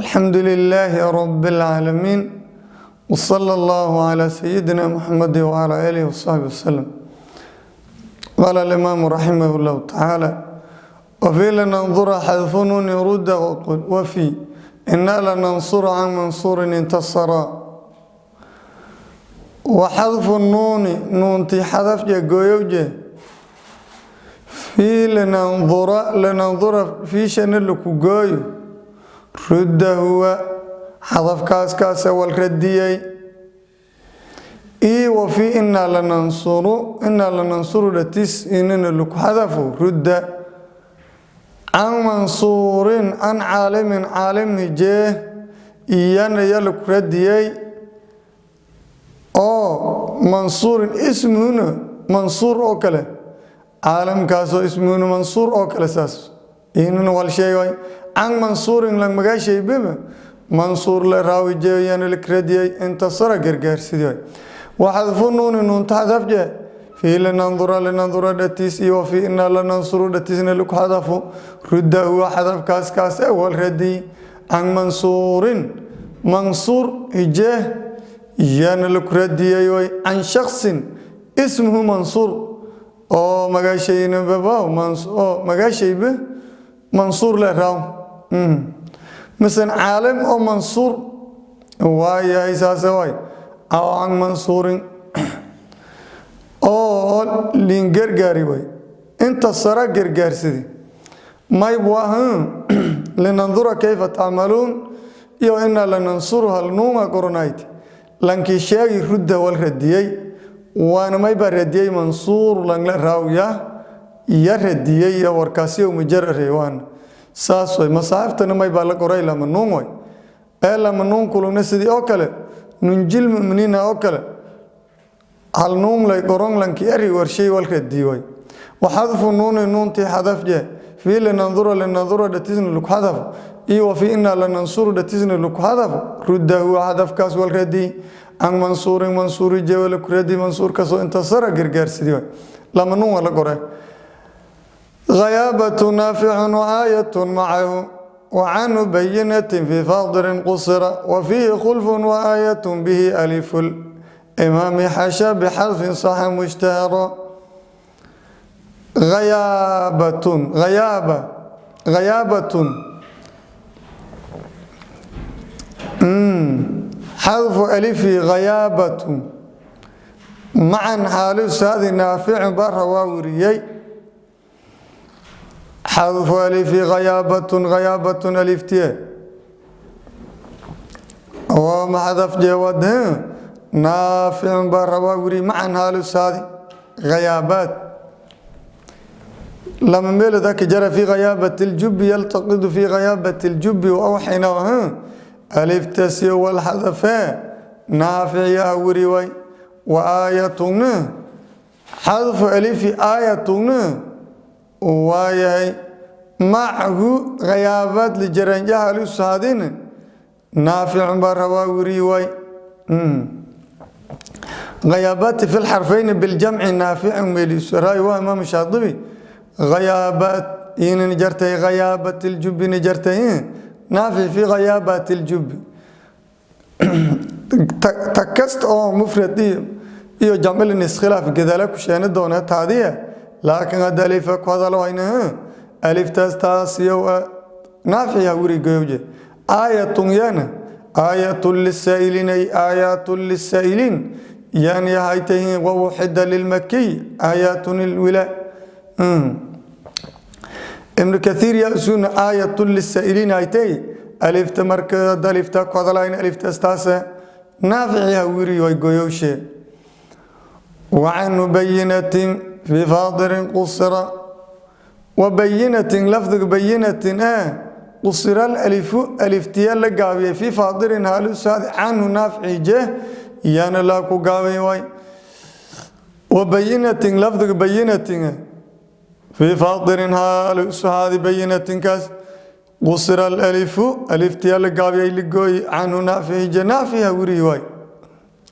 الحمد لله رب العالمين، وصلى الله على سيدنا محمد وعلى آله وصحبه وسلم. قال الإمام رحمه الله تعالى: وفي لننظر حذف نون رد، وقل وفي إنا لننصر عن منصور انتصر. وحذف النون، nuuntii xadaf gooyowje، في لننظر، لننظر fiishana laku gooyo، rudda huwa xadafkaas kaasa wal radiyey. Iyo wa fii inaa lanansuru, inaa lanansuru dhatis inana laku xadafo, rudda can mansuurin, can caalimin, caalim hijee iyana ya laku radiyey, oo mansuurin ismuhuna mansuur oo kale, caalamkaasoo ismuhuna mansuur oo kale, saas inana wal sheegay. Can mansuurin la magaashaybaba mansuur la raawijeeyana la radiyey, intasara gargaarsidii. وحذف النون، nuunta xadafje، في لننظر، لننظر dhatiis iyo وفي إنا لننصر dhatiisna laku xadafo، rudda huwa xadafkaas kaas wal radi. Can mansuurin, mansuur hijee iyana laku radiyey way. Can shaksin ismuhu mansuur, oo magaashaynababa oo magaashayba mansuur le raaw, masalan caalim oo mansuur waayahay, saase waay. Aw can mansuurin oo liin gargaari way, inta sara gargaarsidi mayb wahan. لننظر كيف تعملون iyo إنا لننصر hal nuunga qoranayt lankii sheegi, rudda wal radiyey. Waana maybaa radiyey? Mansuur langla raawya iya radiyey iyo warkaasiyo mujarare. Waana saas way. Masaaxiftana maybaa la qoray lama nuun way ee lama nuun kulugna, sidii oo kale ننجي المؤمنين oo kale hal nuun lay qoron, lankii eri warshay wal radiy way. وحذف النون، nuuntii xadafje، في لننظر، لننظر dhatisna laku xadaf, iyo وفي إنا لننصر dhatisna laku xadaf, rudda huwa xadafkaas wal radiy. Can mansuurin, mansuuri jewa laku radi, mansuurkaasoo intasara gargaarsidii way. Lama nuun waa la qore. غيابة نافع وآية معه، وعنه بينة في فاضر قصر، وفيه خلف وآية به ألف الإمام حشا بحرف صح مشتهر. غيابة، غيابة، غيابة حذف ألف غيابة معا xaalu saadi نافع bara waa wariyey. حذف ألف غيابة، غيابة aliftiye waa xadaf jeewad نافع bara waa wariyey معا xaalu saadi غيابات لما ميل ذاك جرى في غيابة الجب يلتقط في غيابة الجب وأوحينا aliftaasi walxadafe نافع yaa wari way. وآية حذف ألف آية waayahay معه غيابات lijaranjaha lusaadin نافع baa rabaa wari way. غيابات في الحرفين بالجمع نافع meelisaraay waa imaam Shaadibi. غيابات inin jartay، غيابة الجب jartay، نافع في غيابات الجب. Ta kasta oo mufrad iyo jamcilin iskhilaaf gadaala ku sheeni doona taadiya, laakiin hadda alifa ku hadalo hayna, aliftaas taas iyo naafiya wuri goyowje. آية yana آية للسائلين، أي آيات للسائلين يعني haytahin. ووحد للمكي آيات الولاء. Ibnu Kathiir yaa isuna آية للسائلين haytay alifta. Marka alifta ku hadalayn, aliftaas taas naaficiha wiri way goyowshe. وعنه بينة في فاضر قصر. وبينة، لفظ بينة قصر الألف، aliftiya la gaabiyay، في فاضر halusaad عنه naafici jeh iyana laa ku gaabay way. وبينة، لفظ بينة في فاضر halusaad بينة kaas قصر الألف، aliftiya la gaabiyay, ligooy، عنه naafici jeh, naafiha wiri way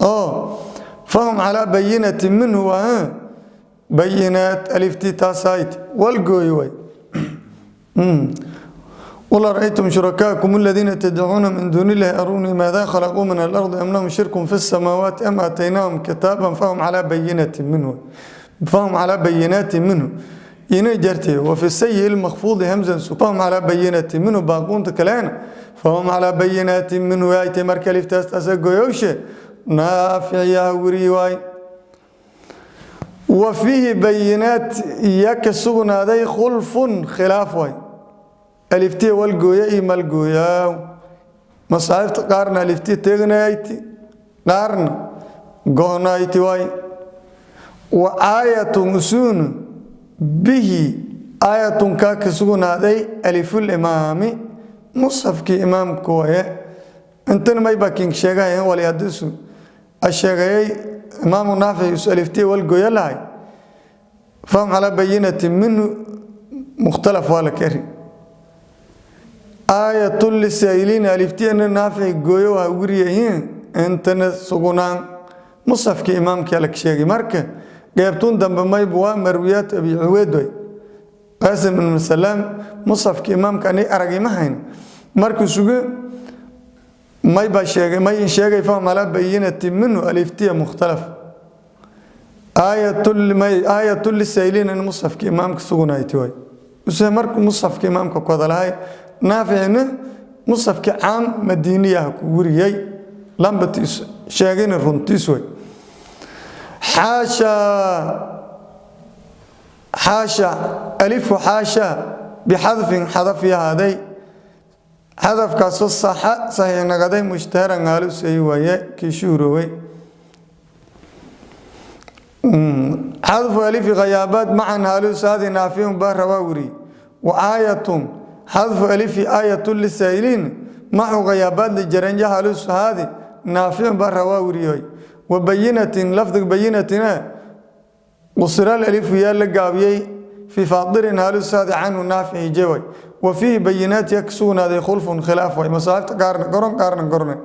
oo فهم على بينة منه waa بينات aliftii taasayd walgooy way. Qul ara'aytum shurakaakum aladiina tadcuuna min duuni illahi arunii maada khalaquu min alardi am lahum shirkun fi samaawaati am aataynaahum kitaaban fahum calaa bayinatin minhu, fahum calaa bayinaati minhu inay jartay. Wa fi sayi lmakfuudi hamzan fahum calaa bayinati minhu, baaquunta kalena fahum calaa bayinaati minhu aytay. Marka aliftaas taasa goyowshe naaficiyaha weriyi waay. Wa fiihi bayinaat iya ka sugnaaday khulfun khilaaf waay. Aliftiya walgooya iyo malgooyaaw, masaaxiifta qaarna aliftiya teegnayti, qaarna gohnayti waay. Wa aayatun usuun bihi aayatun kaa ka sugnaaday alifulimaami musxafkii imaamka waye. Intana may baa king sheegahayan wali hadiisu a sheegayay imaamu Naafic isu aliftiya walgooya lahay fahum calaa bayinati minhu mukhtalaf waa la keri. Aayatun lisaa'iliina aliftiyana Naafic gooyo waa weriyahiin, intana sugunaan musxafkii imaamkii la sheegay. Marka qeybtun dambe maybu waa marwiyaat Abi Cuweyd way. Qaasim ibn Salaam musxafkii imaamka ani aragay ma hayn. Markuu sugu may baa sheegay, may in sheegay fahum calaa bayinati minhu aliftiya mukhtalaf. Aayatun may aayatun lisaa'iliina in musxafkii imaamka sugunayti way. Use markuu musxafkii imaamka ku hadalahay, Naaficina musxafkii caam madiiniyaha ku weriyey, lambatiis sheegayna runtiis way. Xaasha, xaasha alifu xaasha bixadfin xadaf yahaaday, xadafkaasoo saxa saxiix nagaday mushtaharan aalusay waaye kii shuhuroowey. Xadfu alifi khayaabaad macan haalusaadi naafiyun baa rabaa weriye. Wa aayatun xadfu alifi aayatun lisaa'iliin maxu khayaabaad lijaranja haalusahaadi naaficun baa rawaa weriyoy. Wa bayinatin lafdiga bayinatina qusiral alifu yaa la gaabiyey fii faadirin haalusaadi canhu naafici jeway. Wa fiihi bayinaat ya ka sugnaaday khulfun khilaaf way, masaaxifta qaarna goron qaarna gorne.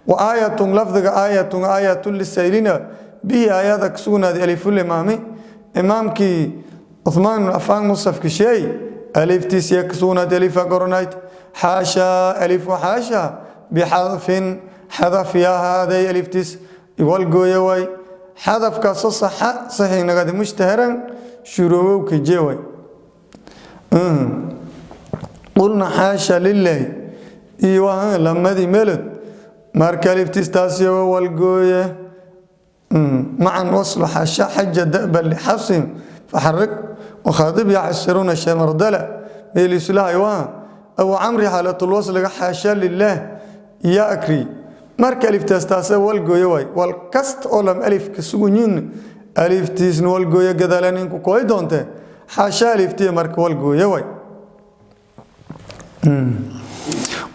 Wa aayatun lafdiga aayatun aayatun lisaa'iliina bihi aayada ka sugnaaday alifulimaami imaamkii Cuthmaan ibn Afaan musafki sheey aliftiis ya ka sugnaatay alifa goronayd. Xaasha alifu xaasha bixadfin xadaf yahaaday aliftiis walgooya waay, xadafkaasoo saxa saxiix nagadi mushtaharan shuroowowka jeway. Qulna xaasha lilaahi iyo lamadii meelod marka aliftiis taasi walgooye macan waslu xaasha xaja da'ban lixafsin faxarik wakhaadib yaxsiruuna shamardala meelislahay waa Abu Camri xaalatulwasliga xaasha lilaah ya akri. Marka aliftaas taase walgooye waay. Wal kasta oo lam alifka sugunyiin aliftiisna walgooye gadaala ninku koy doonte xaasha aliftiya marka walgooye waay.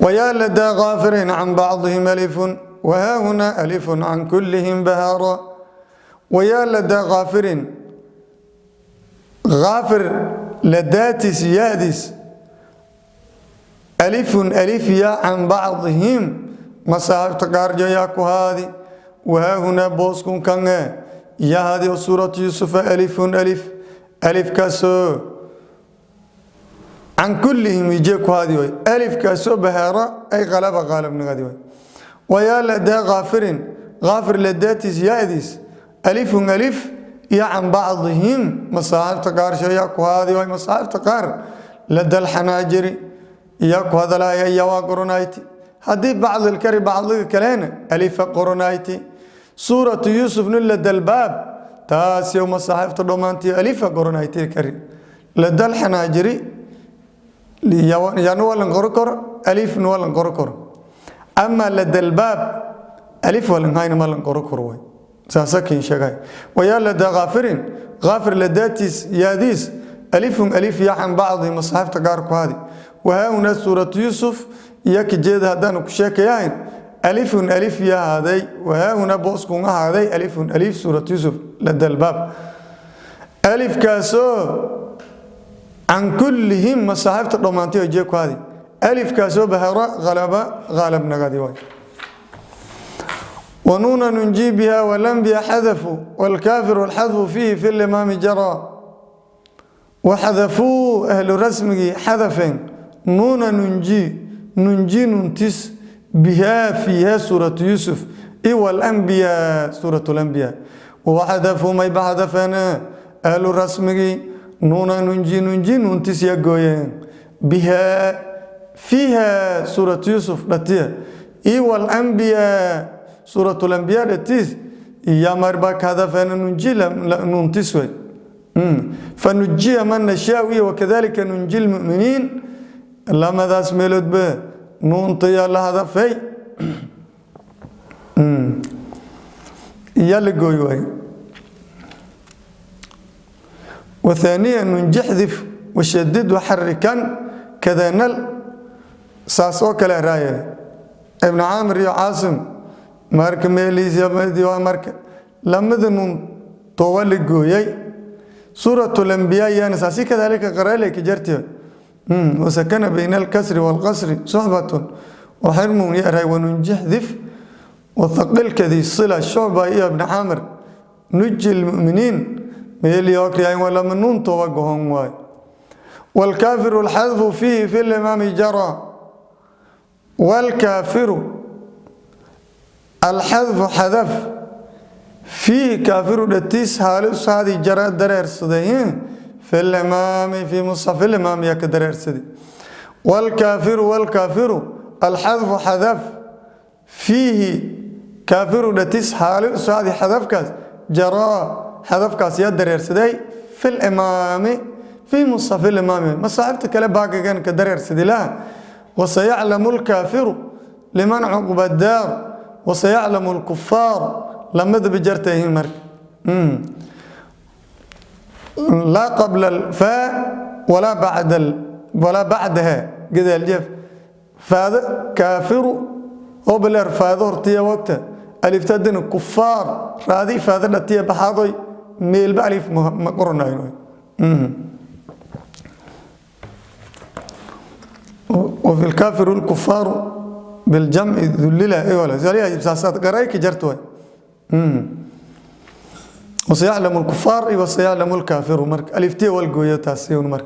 Wayaa ladaa kaafirin can bacdihim alifun wahaahuna alifun can kullihim bahaara. Wayaa ladaa kaafirin kaafir ladaatiis yaadiis alifun alif yaa can bacdihim masaahibta qaarjo yaa ku haadi. Wahaahunaa booskun kange yahaadi oo suuratu Yuusufa alifun alif alifkaasoo can kullihim ije ku haadi way, alifkaasoo bahaara ay qalaba qaalabnagadi way. Wayaa ladaa kaafirin kaafir ladaatiis yaadiis alifun alif iyo can bacdihim masaaxibta qaarsho yaa ku haadi way. Masaaxibta qaar ladal xanaajiri yaa ku hadalaya iya waa qoronayti, haddii bacdilkari bacdiga kalena alifa qoronayti. Suuratu Yuusufna ladalbaab taas yow masaaxibta dhammaantii alifa qoronayti kari ladal xanaajiri yana waa lan qoro koro, alifna waa lan qoro koro, ama ladalbaab alif waa lan hayna ma lan qoro koro way. Saasa kiin sheegay. Wayaa ladaa kaafirin kaafir ladaatiis yaadiis alifun alif yaa can bacdi masaaxibta qaar ku hadi. Wahaahuna suuratu Yuusuf iyo kajeeda haddaanu ku sheekayahayn alifun alif yaa ahaaday. Wahaahuna booskun ahaaday alifun alif suuratu Yuusuf ladalbaab alifkaasoo can kullihim masaaxibta dhammaantay oo jee ku hadi, alifkaasoo bahara qalaba qaalab nagadi waay. Wanuuna nunjii biha walambiya xadafu waalkaafir walxadfu fiihi fi limaami jara. Waxadafuu ahlu rasmigii xadafeen Nuuna nunji, nunji nuntis, bihaa fiiha suuratu Yuusuf iwa alambiyaa, suuratu lambiyaa. Waxadafuu mayba xadafeena ahlu rasmigii nuuna nunji, nunji nuntis ya gooyeen, bihaa fiiha suuratu Yuusuf dhatiya iwa alambiyaa, suuratu lambiyaa dhatiis iyo marba ka hadafeena nunji nuntis wey. Fanujiya man nashaa iyo wakadalika nunji lmuminiin, lamadaas meeloodba nuunta yaa la hadafay, yaa la gooy waay. Wathaniya nunjixdif washadid waxarikan kadanal, saas oo kale raaya Ibn Caamir iyo Caasim. Marka meeliisa marka lamada nuun tooba la gooyay suurat lambiyaa yaana saasi kadalika qaraalay ka jartiya. Wasakana bayna alkasri waalqasri suxbatun waxirmun yaray wanunjixdif wathaqilkadii sila Shucba iyo Ibn Caamir nuji lmuminiin meelii okriyayn waa lama nuun tooba gohon waay. Waalkaafiru alxadfu fiihi fi limaami jara, waalkaafiru alxadfu xadaf fiihi kaafiru dhatiis haali jara dareersaday fi limaami, fi musxaf limaam yaa ka dareersaday. Waalkaafiru, waalkaafiru alxadfu xadaf fiihi kaafiru dhatiis haali saadi xadafkaas jaraa, xadafkaas yaa dareersaday fi limaami, fi musxaf limaami, masaaxibta kale baagagan ka dareersaday laha. Wasayaclamu lkaafiru liman cuqba daar, wasayaclamu lkufaar lamadaba jartayihiin. Marka laa qabla alfaa walaa bacda walaa bacdaha gadaal jeef faada kaafiru oo baleer faado hortiya wagta aliftadina kufaar raadi faada dhatiya baxaadoy meelba alif ma qoranayn. وفي الكافر الكفار بالجمع ذللا اي ولا زاليا ساسات قرايك جرت. وسيعلم الكفار وسيعلم الكافر مرك الفتي والقوية تاسيون. مرك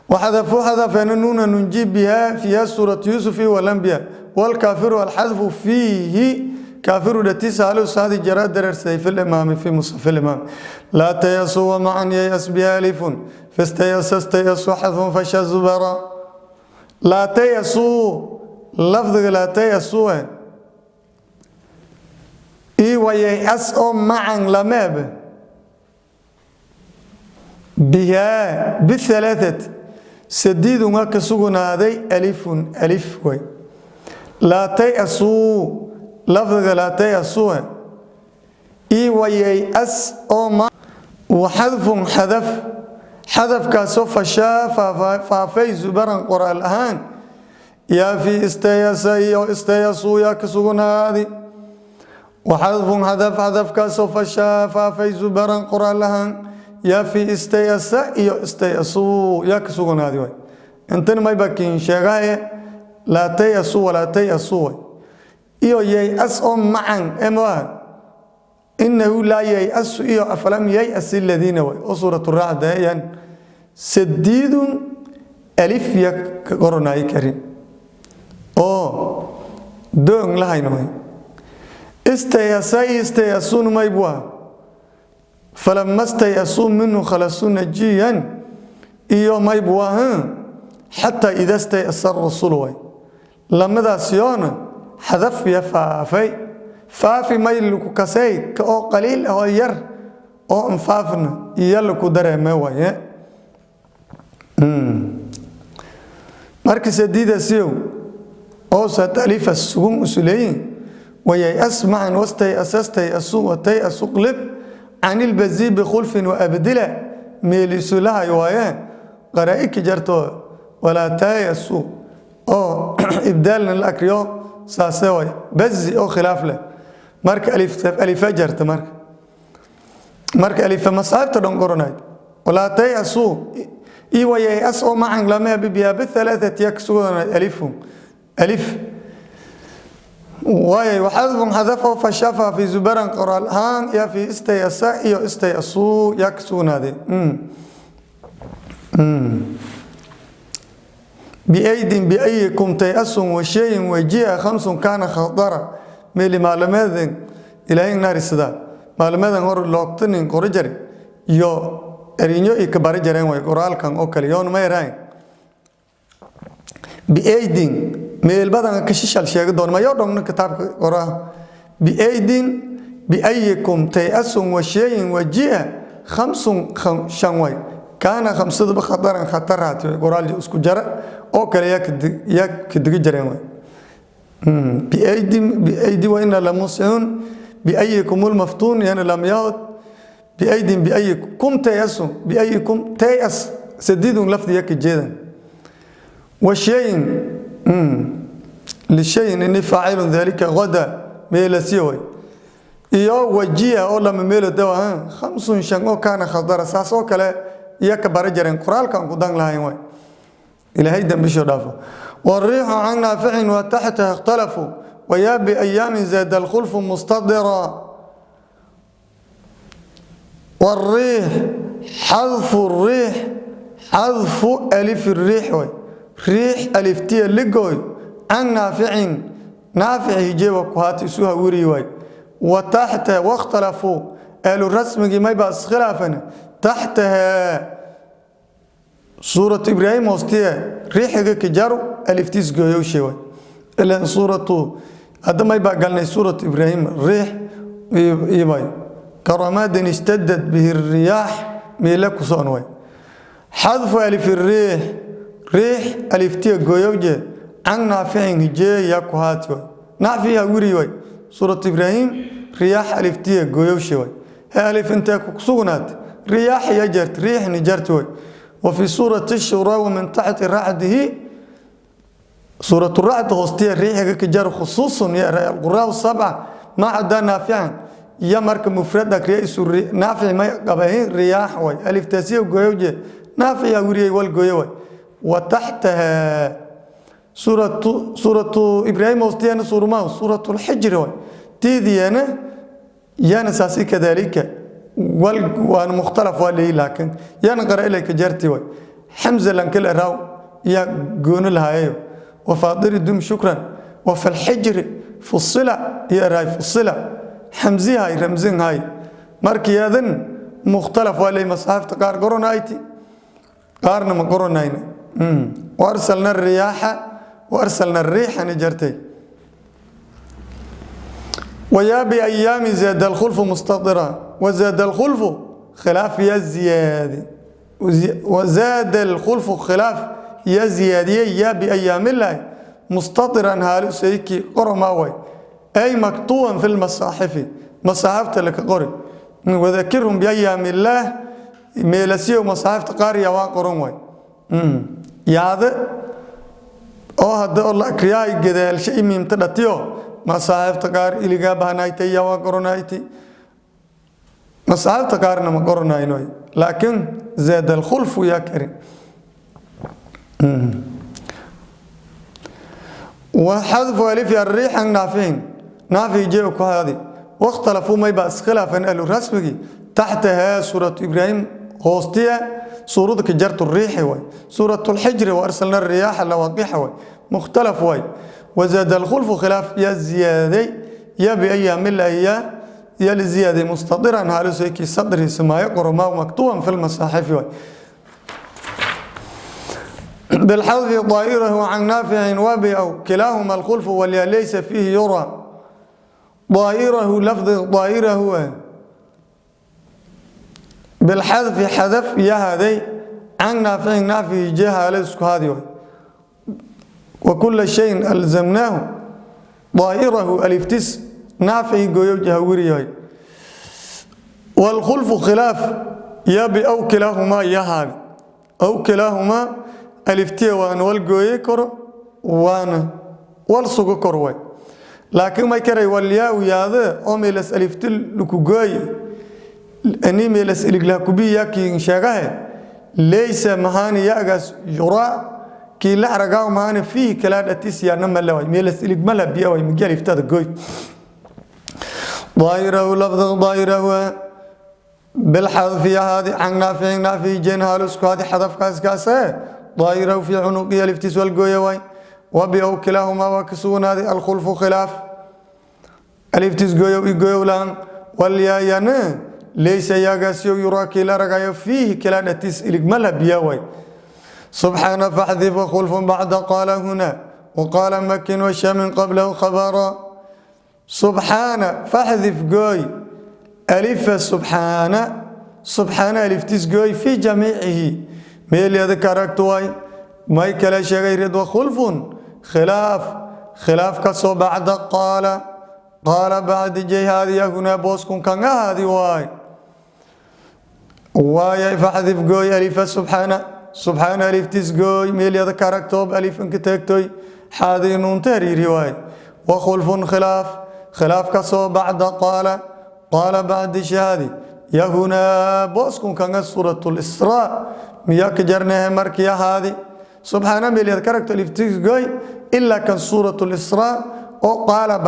وحذفوا حذف نون ننجي بها فيها سورة يوسف والأنبياء. والكافر والحذف فيه كافر التي سألوا سادي جرى درر في الإمام، في مصحف الإمام. لا تيأسوا ومعا ييأس بها ألف فاستيأس استيأسوا حذف فشى زبرا. لا تيأسوا، لفظ لا تيأسوا إي وييأس معا لماب بها بالثلاثة سديد ما كسغنaaday ألف ألف way. Laa tayasuu, lafdiga laa tayasuu ii wayay-as oo ma waxadfun xadaf, xadafkaasoo fashaa faafay zubaran qoraal ahaan yaa fii istayasa iyo istayasuu yaa ka sugnaaday. Waxadfun xadaf, xadafkaasoo fashaa faafay zubaran qoraal ahaan yaa fii istayasa iyo istayasuu yaa ka sugnaaday way. Intan mayba kiin sheegaye laa tayasuu walaa tayasuu way iyo yay-as oo macan ema inahu laa yay-asu iyo afalam yay-as aladiina way oo suuratu raacda ayaan sadiidun alif ya ka qoranaayi karin oo doon lahayno way. Istayasa istayasuun maybwa falama stayasuu minhu khalasuu najiyan iyo maybwa xataa ida stayasa rasul way. Lamadaas yoona xadaf ya faafay faafi may laku kasay ka oo qaliil ah oo yar oo anfaafna iyo laku dareeme waaye. Marka sadiidasiyow oo sad alifa sugun usuleeyin wayay asmacan wastay asastay asu watay asuqlib can ilbazi bikhulfin waabdila meelisulahay waaye qaraa'iki jarto walaa taayasu oo ibdaalna la akriyo saase waay bazi oo khilaaf leh. Marka alifa jarta marka alifa masaabta dhan qoranayd walaa tayasu iwayay as oo macan lama bibiha bihalaathati yaksuganay alifu alif waayay. Waxadfun xadaf oo fashafa fi zubaran qoraal ahaan yaa fi istayasa iyo istayasuu yaa ka sugnaaday. Biaydin biayikum tay-asun wa shayin wajiha khamsun kaana khatara meeli maalameeden Ilaahay narisada maalmadan hor loogtanin qori jari iyo erinyo iyo kabari jareen way qoraalkan oo kale yoon ma yaraan. Biaydin meel badan ka shishal sheegi doon ma yoo dhongna kitaabka qoraa. Biaydin biayikum tay-asun wa shayin wajiha khamsun shan way kaana khamsaduba khataran khataraat way qoraal isku jara oo kale yaa kadigi jareen way. Biaydin biaydi wa inna la musiun biayikum lmaftuun yana lam yahud biaydin biayikum tay-asun biayikum tay-as sadidun lafdiya ka jeedan wa shayin lishayin ini faacilun dalika gada meelasiyo way iyo wajiha oo lama meelo dawa khamsun shan oo kaana khatara saas oo kale iyo ka bara jareen qoraalkan ku dan lahayn way. Ilaahay dambisho dhaafo. والريح عن نافع وتحته اختلفوا ويا بأيام زاد الخلف مستدرا. والريح حذف الريح، حذف ألف الريح وي ريح ألف تي لقوي عن نافع نافع يجيب كهات سوها وري وي وتحت واختلفوا أهل الرسم ما يبقى خلافا تحتها سورة إبراهيم وستيه ريح كجارو ألف تيس جويوشي وي إلا سورة هذا ما يبقى قالنا سورة إبراهيم ريح يبقى كرماد اشتدت به الرياح ميلك صنوي. حذف ألف الريح، ريح ألف تي جويوجي عن نافع جي يكوهات وي نافع وري وي سورة إبراهيم رياح ألف تي جويوشي وي هي ألف انت كسونات رياح يجرت ريح نجرت وي. وفي سورة الشورى ومن تحت رعده سورة الرعد هوستية ريح كجار خصوصا يا القراء السبعة ما عدا نافعا يا مرك مفردك رئيس نافع ما قبهين رياح وي ألف تاسية وجوجة نافع يا وري والجوي. وتحتها سورة إبراهيم هوستية سورة ما سورة الحجر وي تيدي أنا يا نساسي كذلك وأنا مختلف ولي لكن يا نقرأ إليك جرتي وي حمزة لنكل راو يا جون لها وفاضل الدم شكرا. وفي الحجر فصلة يا راي فصلة حمزي هاي رمزين هاي مركي هذن مختلف ولي مصحف تقار قرن ايتي قارن ما قرن اين وارسلنا الرياح وارسلنا الريح نجرتي. ويا بأيام زاد الخلف مستطرا وزاد الخلف خلاف يا زياد وزاد الخلف خلاف يا زيادية يا بأيام الله مستطرا هالو سيكي قرماوي أي مكتوبا في المصاحف مصاحف لك قري وذكرهم بأيام الله ميلسيو مصاحف تقاري وقرموي يا هذا أو هذا الله كرياي جدال شيء ممتلتيو مصاحف تقار إلي جابهنايتي يا وقرنايتي مصاحف تقارنا ما قرناينوي لكن زاد الخلف يا كريم. وحذف ألف الريح النافعين نافع جيوك هذه واختلفوا ما يبقى خلافا أهل الرسمي تحتها سورة إبراهيم هوستية سورة كجرت الريح وي سورة الحجر وأرسلنا الرياح لواقح وي مختلف وي وزاد الخلف خلاف يا زيادي يا بأيام الله يا لزيادة مستطرا هالوسيكي صدري سما يقرأ ما مكتوبا في المصاحف وي بالحذف ضائره عن نافع وابي أو كلاهما الخلف ولي ليس فيه يرى ضائره لفظ ضائره بالحذف حذف يا هذي عن نافع نافع جهة ليس هذه وكل شيء ألزمناه ضائره ألفتس نافع جوجه ورياي والخلف خلاف يا بأو كلاهما يا هذا أو كلاهما ألفتي وان والجوي كر وان والسوق كروي لكن ما يكري والياء ويا أو ميلس ألفتي لكوجاي أني ميلس إلى كي إن ليس مهاني يأجس يرى كي لا رجعوا مهاني فيه كلا أتيس يا نما لوي ميلس إلى ملا بيا مجال يفتاد جوي ضايره لفظ ضايره بالحذف يا هذه عن نافع نافع جن هالوس هذه حذف كاس كاسه Daayirahu fii cunuqihi aliftiis walgooya waay. Wabi-ow kilaahumaa waa ka sugnaaday alkhulfu khilaaf aliftiis gooyow i gooyow lahan walyaayana laysa yaagaasiyo yuraa kii la aragayo fiihi kilaa dhatiis iligmala biyaa waay. Subxaana faxdif wakhulfun bacda qaala huna waqaala makin washamin qablahu khabara. Subxaana faxdif gooy alifa subxaana, subxaana aliftiis gooy fii jamiicihi meelyada ka aragto waay. May kale sheegay rid wakhulfun khilaaf, khilaaf kasoo bacda qaala, qaala bacdi jayhaadiya hunaa booskun kan ahaadi waay. Waaya faxdif gooy alifa subxaana, subxaana aliftiis gooy meelyada ka aragtoob alifanka taagtoy xaadii nuunta hariiri waay. Wakhulfun khilaaf, khilaaf kasoo bacda qaala, qaala bacdi shahaadi yahunaa booskun kanga suuratulisraa miyaa ka jarnehe markii ahaadi. Subxaana meelyada ka aragto aliftiis gooy ilaa kan suuratulisraa oo qaala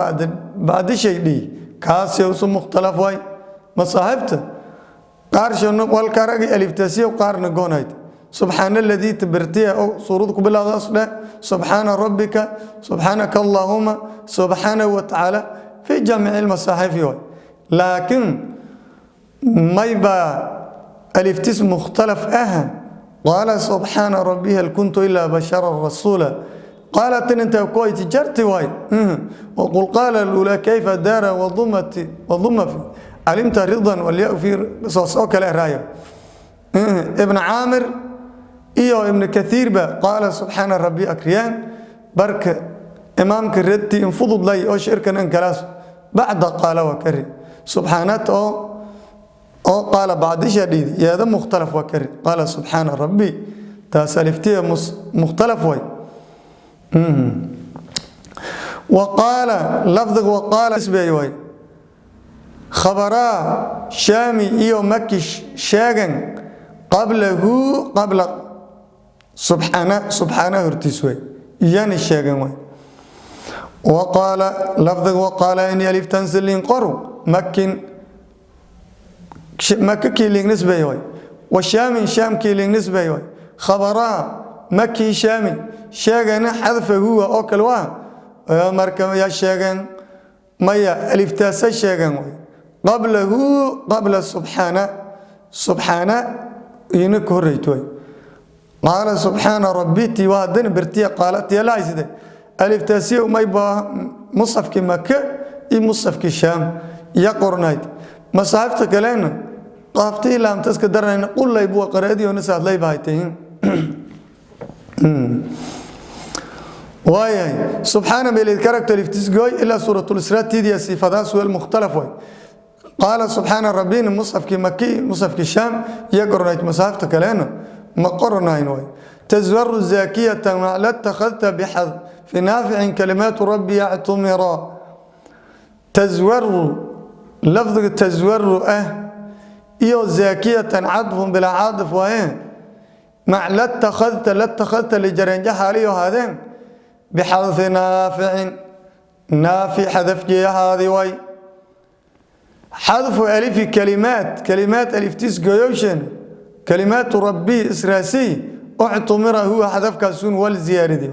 bacdi shay dhihi kaasi usu mukhtalaf waay. Masaaxibta qaarshano walkaragi aliftaasiyo qaarna goonayd subxaana aladii tabirtiya oo suuradu ku bilowdaas dheh subxaana rabbika subxaanaka allaahuma subxaanahu wa tacaala fi jaamici lmasaaxifi waay. Laakiin mayba aliftis mukhtalaf ah qaala subxaana rabbi hal kuntu ilaa basharan rasuula qaalat inta kuwayti jarti waay. Waqul qaala alula kayfa daara wadumati waduma fi calimta ridan walyaa fi saas oo kale raaya. Ibn Caamir iyo Ibn Kathiirba qaala subxaana rabbi akriyaan barka imaamka radti in fudud lay oo shirkan in kalaas bacda qaala waa kari subxaanat oo qaala bacdisha dhiidi yaada mukhtalaf waa kari qaala subxaana rabbi taas aliftiya mukhtalaf way. Waqaala lafdiga waqaala isbay way khabaraa shaami iyo maki sheegan qablahu qabla subxaana, subxaana hortiis way yani sheegan way. Waqaala lafdiga waqaala in aliftan siliin qoru makin maka kii liig nisbay way wa shaamin shaam kii liig nisbay way khabaraa maki shaami sheegana xadfa huwa oo kale waa marka yaa sheegeen maya aliftaasa sheegan way qablahu qabla subxaana, subxaana ina ka horreyto way. Qaala subxaana rabbiti waa haddana bertiya qaala tiya la haysate aliftaasiyo mayba musxafkii Maka iyo musxafkii Shaam iyo qornayd. Masaafta kalena qaaftii laamta iska daranayna qullay buu qaraadiyo nasaad lay baayteen. Waayahay subxaana meelid karagto aliftiis gooy ilaa suuratul Israa tiidiya sifadaas wal mukhtalaf way. Qaala subxaana rabbina musxafkii Maki musxafkii Shaam iyo qornayd, masaafta kalena ma qornayn way. Tazwaru zaakiyatan la takhadta bixad fi naaficin kalimaatu rabbi yactumira. Tazwaru lafdiga tazwaru ah iyo zaakiyatan cadfun bilaa caadif waaye mac la takhadta, la takhadta lijarenja xaaliyo haadeen bixadfi naaficin naafi xadafjeeyahaadi way. Xadfu alifi kalimaat, kalimaat aliftiis goyowshen kalimaatu rabbi israasiy uctumira huwa xadafkaasun wal ziyaaridi.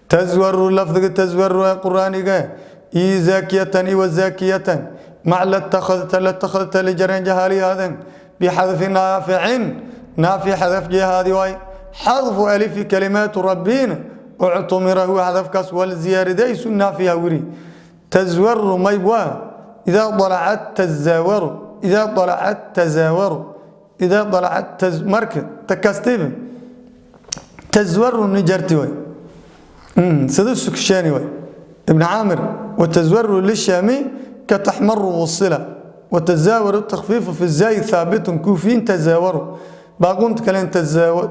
Tazwaru lafdiga tazwaru ee quraaniga iyo zaakiyatan iyo wazaakiyatan mac la takhadta, la takhadta lijarenja xaaliyo bixadfi naaficin naafi xadafjeehaadi way. Xadfu alifi kalimaatu rabbina uctumira huwa xadafkaas wal ziyaaridaysu naafiha wiri. Tazwaru maybwa idaa dalacat tazaawaru idaa dalacat tazaawaru idaa dalacat taz marka takastiba tazwaru nijarti way sida sukshaani way Ibn Caamir. Watazwaru lishaami kataxmaru wasila watazaawaru takhfiifu fi zaayi thaabitun kuufiyin tazaawaru baaqunta kalen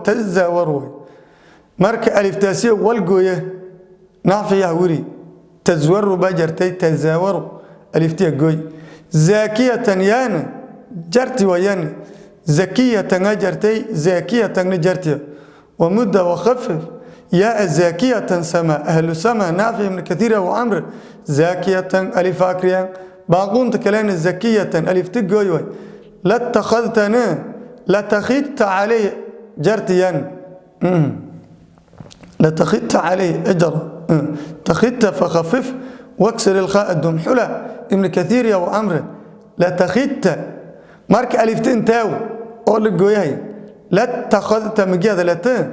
tazaawaru way. Marka aliftaasiya walgooye naafiyaha wiri tazwaru baa jartay tazaawaru aliftiya gooy. Zaakiyatan yaana jarti wayaan zakiyatan jartay zaakiyatan jartiya ومدة وخفف ياء زاكية سما أهل سما نافع من كثير وعمر زاكية ألف أكريان باقون تكلين زكية ألف تقوي لاتخذتنا لتخذت عليه جرتيان. Latakhidta calayhi ajra takhidta fakhafif waksir ilkhaa dumxula. Ibn Kathiir ya amre latakhidta. Marka alifta intaaw oo la gooyahay latakhadta magiyada lata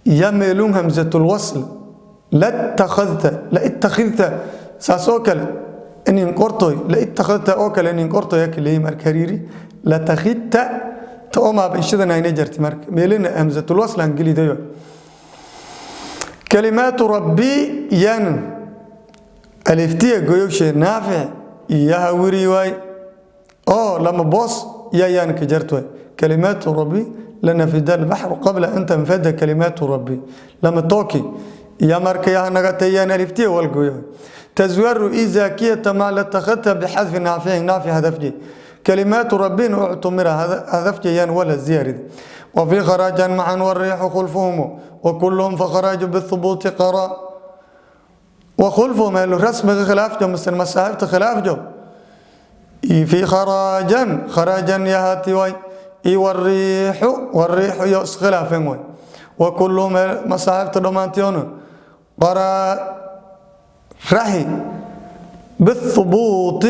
ya meelun hamzatul wasl latakhadta la ittakhidta saas oo kale inin qortoy la ittakhadta oo kale inin qortoy kaleey. Marka hariiri latakhidta ta oo maaba inshadan ayna jarti, marka meelina hamzatul wasl aan gelidayo. Kalimaatu rabbi yan aliftiya goyowshe naafic iyaha wiri waay oo lama boos ya yaan ka jarto waay. Kalimaatu rabbi lanafida albaxru qabla an tanfada kalimaatu rabbi lama tooki ya marka yaha nagatayaan aliftiya wal gooyo. Tazwaru izakiyata ma latakhadta bixadfi naaficin naafic hadafji kalimaatu rabbin uctumira hadafjayaan wala ziyaarid. وفي خراجا معا والريح خلفهم وكلهم فخراج بالثبوت قرا وخلفهم الرسم خلاف جو مثل مساحف خلاف جو في خراجا خراجا يهاتي واي اي والريح والريح يوس خلاف واي وكلهم مساحف تضمانتيون قرا رحي بالثبوت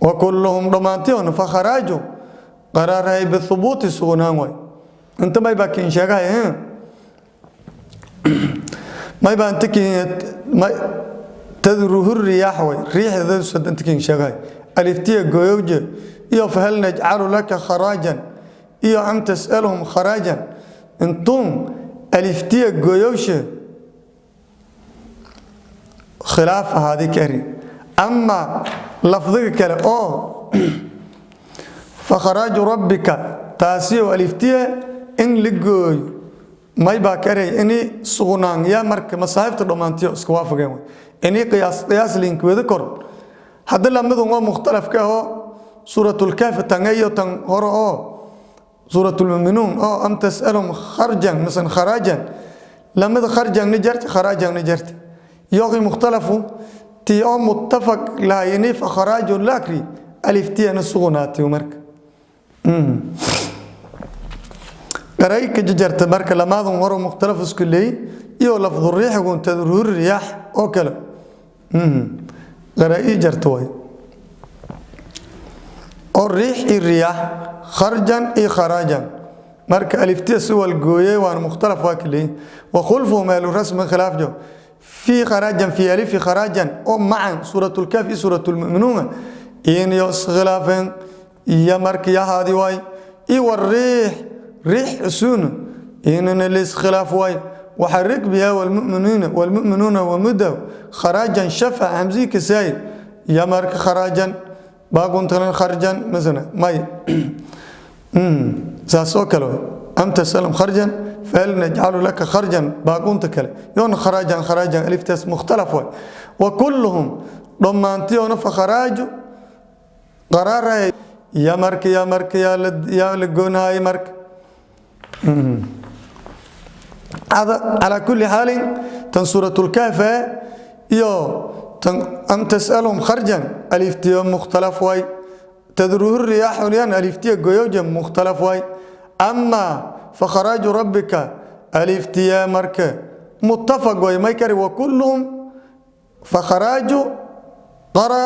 وكلهم ضمانتيون فخراجوا قرار هي بالثبوت سغنان واي. انت ما يبقى كين شغاي ما يبقى انت كين ما تذره الرياح واي ريح ذا سد انت كين شغاي الفتيه غويوجه iyo fahal najcalu laka kharajan iyo am tas'aluhum kharajan intum aliftiya goyowshe khilaaf haadi kari. Ama lafdiga kale oo fakharaaju rabbika taasi oo aliftiya in la gooyo may baa karay ini sugnaan yaa marka masaahibta dhammaantiyo isku waafaqeen way ini qiyaas qiyaas linkwada kor hadda lamidun waa mukhtalaf ka ahoo suuratul kahf tan iyo tan hore oo suuratul mu'minuun oo am tas'alum kharjan misan kharajan lamid kharjan ni jarti kharajan ni jarti yoqi mukhtalafu tii oo muttafaq lahayni fa kharaaju lakri aliftiyana sugnaatay marka qaray ka jarta marka lamaadun hore mukhtalaf isku leey iyo lafdu riixgu tadruur riyaax oo kale qaray jarta way oo riix iyo riyaax kharjan iyo kharajan marka aliftiya si wal gooyay waan mukhtalaf waa kaleey wa khulfu maalu rasmi khilaaf jo في خراجا في ألف خراجا أو معا سورة الكهف سورة المؤمنون إن يوس خلافين يا مرك يا هادي واي إي والريح ريح سون إن ليس خلاف واي وحرك بها والمؤمنين والمؤمنون ومدوا خراجا شفع همزي كساي يا مرك خراجا باقون تلن خرجا مثلا ماي ساسوكلو أم تسلم خرجا فهل نجعل لك خرجا باقون تكل يون خراجا خراجا ألف تس مختلف واي وكلهم ضمانتيون فخراج قرار يا مرك يا مرك يا لد يا لجوناي مرك. هذا على كل حال تن سورة الكهف يو تن أم تسألهم خرجا ألف تيوم مختلف واي تذروه الرياح وليان ألف تيوم جيوجا مختلف واي أما فخراج ربك ألف تيا مرك متفق واي ما يكري وكلهم فخراج قرأ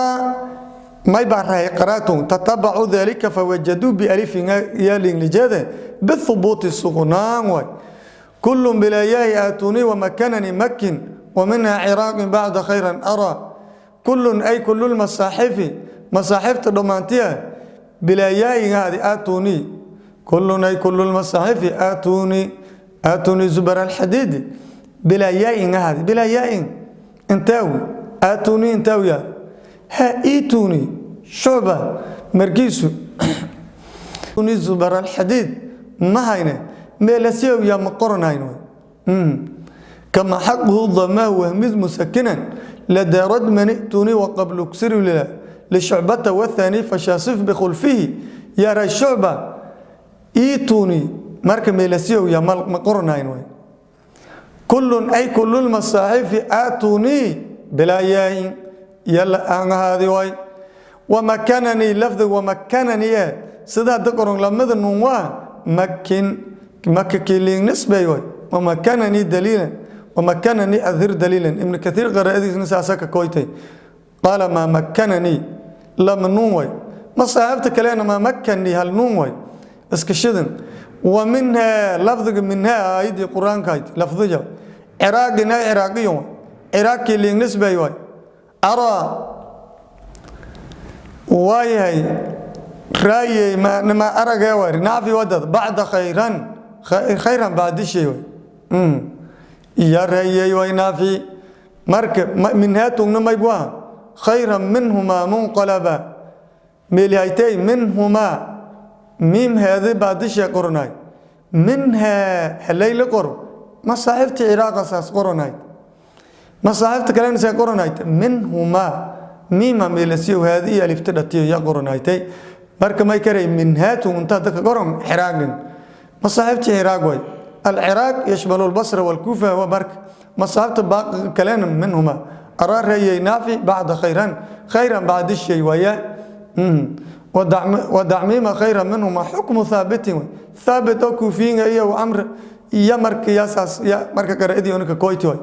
ما يبرهي قراتهم تتبعوا ذلك فوجدوا بألف يالين لجاده بالثبوت السغنان واي كل بلا ياء آتوني ومكنني مكن ومنها عراق بعد خيرا أرى كل أي كل المصاحف مصاحف تضمانتها بلا ياء هذه آتوني كل أي كل المصاحف آتوني آتوني زبر الحديد بلا ياء هذه بلا ياء انتاوي آتوني انتاوي ها ايتوني شعبة مرقيسو آتوني زبر الحديد ما هينه ميلسيو يا مقرن هينو كما حقه الضماء وهمز مسكنا لدى ردم ائتوني وقبل اكسر لشعبة والثاني فشاسف بخلفه يا ري الشعبة ايتوني مركب ميلسيو يا مقرن هينو كل أي كل المصاحف آتوني بلا ياء يلا أنا هذه واي ومكانني لفظ ومكانني سيدا دقرون لمد نوا مكن مكة كيلين نسبة واي Wamakananii daliilan, wamakananii adhir daliilan. Ibnu Kathiir qaraa'adiisna saasa ka koytay. Qaala maa makananii lama nuun way, masaaxibta kalena maa makanii hal nuun way, iska shidan. Wa minhaa lafdiga, minhaa aayadii qur-aanka ahayd lafdiga ciraaqina ciraaqiyan way, ciraaqkii liingnisbay way. Araa waayahay raayey ma aragee way nacfi wadad bacda khayran, khayran bacdishay way ya raayey way naafi. Marka minhaa tugna mayb waa khayran minhumaa munqalaba meelihaytay minhumaa miim heedi baadishay qoranay minhaa helay la qoro. Masaaxibtii ciraaqa saas qoranayd, masaaxibta kalena say qoranayt minhumaa miima meelasiyo haadi iyo alifta dhatiyo ya qoranaytay. Marka may karay minhaatu inta dadka qoran ciraaqin masaaxibtii ciraaq way. Alciraaq yashmalu albasra walkuufa wa marka masaaxibta baaqi kalena minhumaa. Araa reeyay naafi bacda khayran, khayran bacdi shay waaya. Wadacmiima khayran minhuma xukmu haabitin way, haabit oo kuufiyiinga iyo amr iyo marka yasaas ya marka qaraa'adii unka koyti way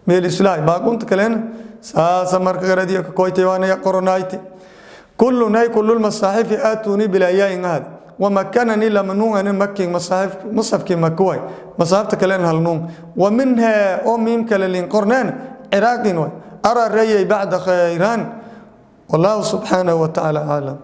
meel islaay baaqunta kalena saasa marka qaraa'adii ka koytay waana ya qoronayti. Kullun ay kullu lmasaaxifi aatuuni bilaa yaayin ahad. Wamakananii lama nuun ani makin masaxif musxafkii maka way, masaxifta kalena hal nuun. Wa minhaa oo miim kale liin qorneen ciraaqin way. Araa reeyay bacda khayran. Wallahu subxaanahu wa tacaala aclam.